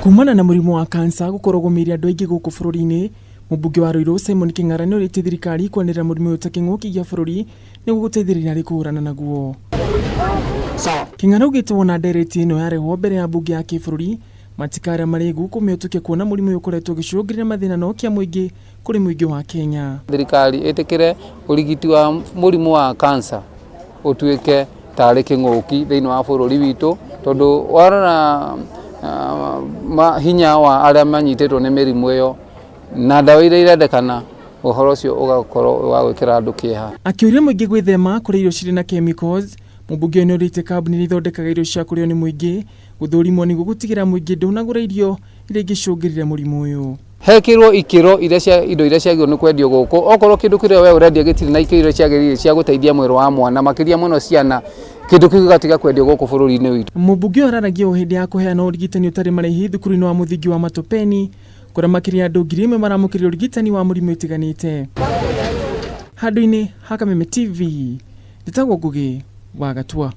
Kumana na mũrimũ wa kansa gũkorwo ũgũmĩire andũ aingĩ gũkũ bũrũri-inĩ, mũmbunge wa Ruiru Simon Kĩng'ara nĩ orĩtie thirikari kwanĩrĩra mũrimũ ũyũ ta kĩng'ũki gĩa bũrũri nĩguo gũteithĩrĩria harĩ kũhũrana naguo. Kĩng'ara augĩte wona ndereti ĩno yarehwo mbere ya mbunge ya kĩbũrũri matikarĩa marĩgu kũmĩhĩtũkia kuona mũrimũ ũyũ ũkoretwo ũgĩcũngĩrĩria mathĩna na ũkĩa mũingĩ kũrĩ mũingĩ wa Kenya. Thirikari ĩtĩkĩre ũrigiti wa mũrimũ wa cancer ũtuĩke tarĩ kĩng'ũki thĩinĩ wa bũrũri witũ, tondũ warora hinya wa arĩa manyitĩtwo nĩ mĩrimũ ĩyo na ndawa iria irendekana, ũhoro ũcio ũgakorwo wa gwĩkĩra andũ kĩeha. Akĩũria mũingĩ gwĩthema kũrĩa irio cirĩ na chemicals, mũmbunge ũyũ nĩorĩtie kambuni iria ithondekaga irio cia kũrĩo nĩ mũingĩ gũthũrimwo nĩguo gũtigĩrĩra mũingĩ ndũnagũra irio iria ingĩcũngĩrĩria mũrimũ ũyũ. Hekĩrwo ikĩro iria cia indo iria ciagĩrĩirwo nĩ kwendio gũkũ, okorwo kĩndũ kĩrĩa we ũrendia gĩtirĩ na ikĩro iria ciagĩrĩire cia gũteithia mwĩrĩ wa mwana makĩria mũno ciana, kĩndũ kĩu gĩgatiga kwendio gũkũ bũrũri-inĩ witũ. Mũmbunge ũyũ araragia ũũ hĩndĩ ya kũheana ũrigitani ũtarĩ marĩhi thukuru-inĩ wa mũthingi wa Matopeni kũrĩa makĩria ya andũ 1000 maramũkĩrire ũrigitani wa mũrimũ ĩtiganĩte. Handũ-inĩ ha Kameme TV, njĩtagwo Ngũgĩ wa Gatua.